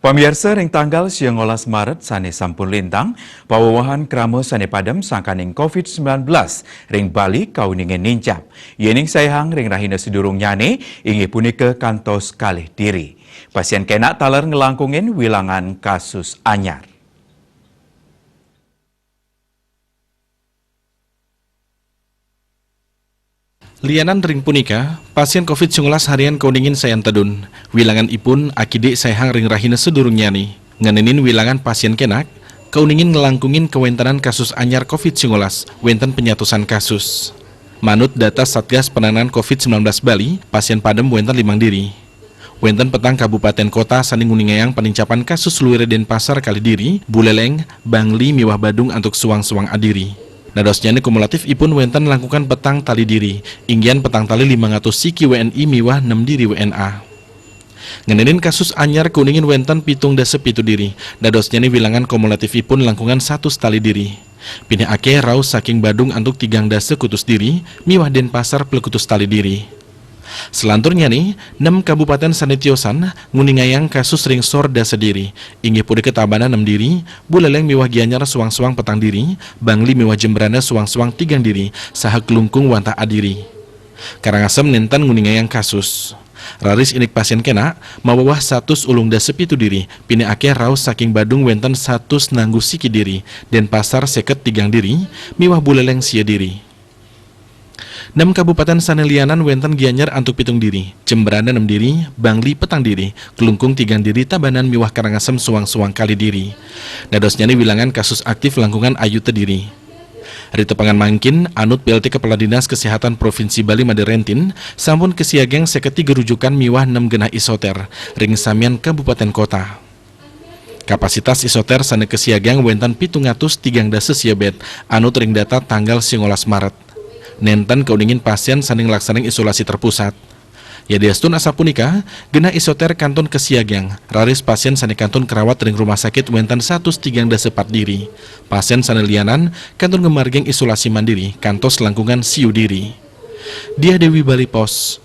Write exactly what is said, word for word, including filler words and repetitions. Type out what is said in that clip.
Pamiarsa, ring tanggal siangolas Maret sané sampun lintang, pawewahan krama sané padem sangkaning covid sembilan belas ring Bali kauningin nincap. Yéning saihang ring rahina sadurungnyané, inggih punika kantos kalih diri. Pasién kénak taler nglangkungin wilangan kasus anyar. Lianan ring punika, pasién covid sembilan belas harian kauningin sayan tedun. Wilanganipun akidik saihang ring rahina sadurungnyané. Ngenénin wilangan pasién kénak, kauningin nglangkungin kawéntenan kasus anyar covid sembilan belas, wénten penyatusan kasus. Manut data Satgas Penanganan covid sembilan belas Bali, pasién padem wénten limang diri. Wénten petang kabupatén kota sané nguningayang panincapan kasus luiré Dénpasar kalih diri, Buléléng, Bangli miwah Badung antuk suang-suang adiri. Dadosnyané kumulatifipun wénten langkungan petang tali diri, inggihan petang tali limang atus siki W N I miwah nem diri W N A. Ngenénin kasus anyar kauningin wénten pitung dasa pitu diri, dadosnyané wilangan kumulatifipun langkungan satus tali diri. Pinih akéh raos saking Badung antuk tigang dasa kutus diri, miwah Dénpasar plekutus tali diri. Selanturnyané, nem kabupatén sané tiosan nguningayang kasus ring sor dasa diri, inggih punika Tabanan nem diri, Buléléng miwah Gianyar suang-suang petang diri, Bangli miwah Jembrana suang-suang tigang diri, saha Klungkung wantah adiri. Karangasem nénten nguningayang kasus. Raris indik pasién kénak, maweweh satus ulung dasa pitu diri, pinih akéh raos saking Badung wénten satus nanggu siki diri, Dénpasar séket tigang diri, miwah Buléléng sia diri. Nem kabupatén sané lianan wénten Gianyar antuk pitung diri, Jembrana nem diri, Bangli petang diri, Klungkung tigang diri, Tabanan miwah Karangasem suang-suang kalih diri. Dadosnyané wilangan kasus aktif langkungan ayuta diri. Ri tepengan mangkin, anut P L T Kepala Dinas Kesehatan Provinsi Bali Madé Réntin, sampun kasiagang séket tiga rujukan miwah nem genah isotér ring samian kabupatén kota. Kapasitas isotér sané kasiagang wénten pitung atus tigang dasa sia bed, anut ring data tanggal siangolas Maret. Nénten kauningin pasién sané nglaksanayang isolasi terpusat. Yadiastun asapunika, genah isotér kantun kasiagang, raris pasién sané kantun karawat ring rumah sakit wénten satus tigang dasa pat diri. Pasién sané lianan kantun ngamargiang isolasi mandiri kantos langkungan siu diri. Diah Dewi, Bali Post.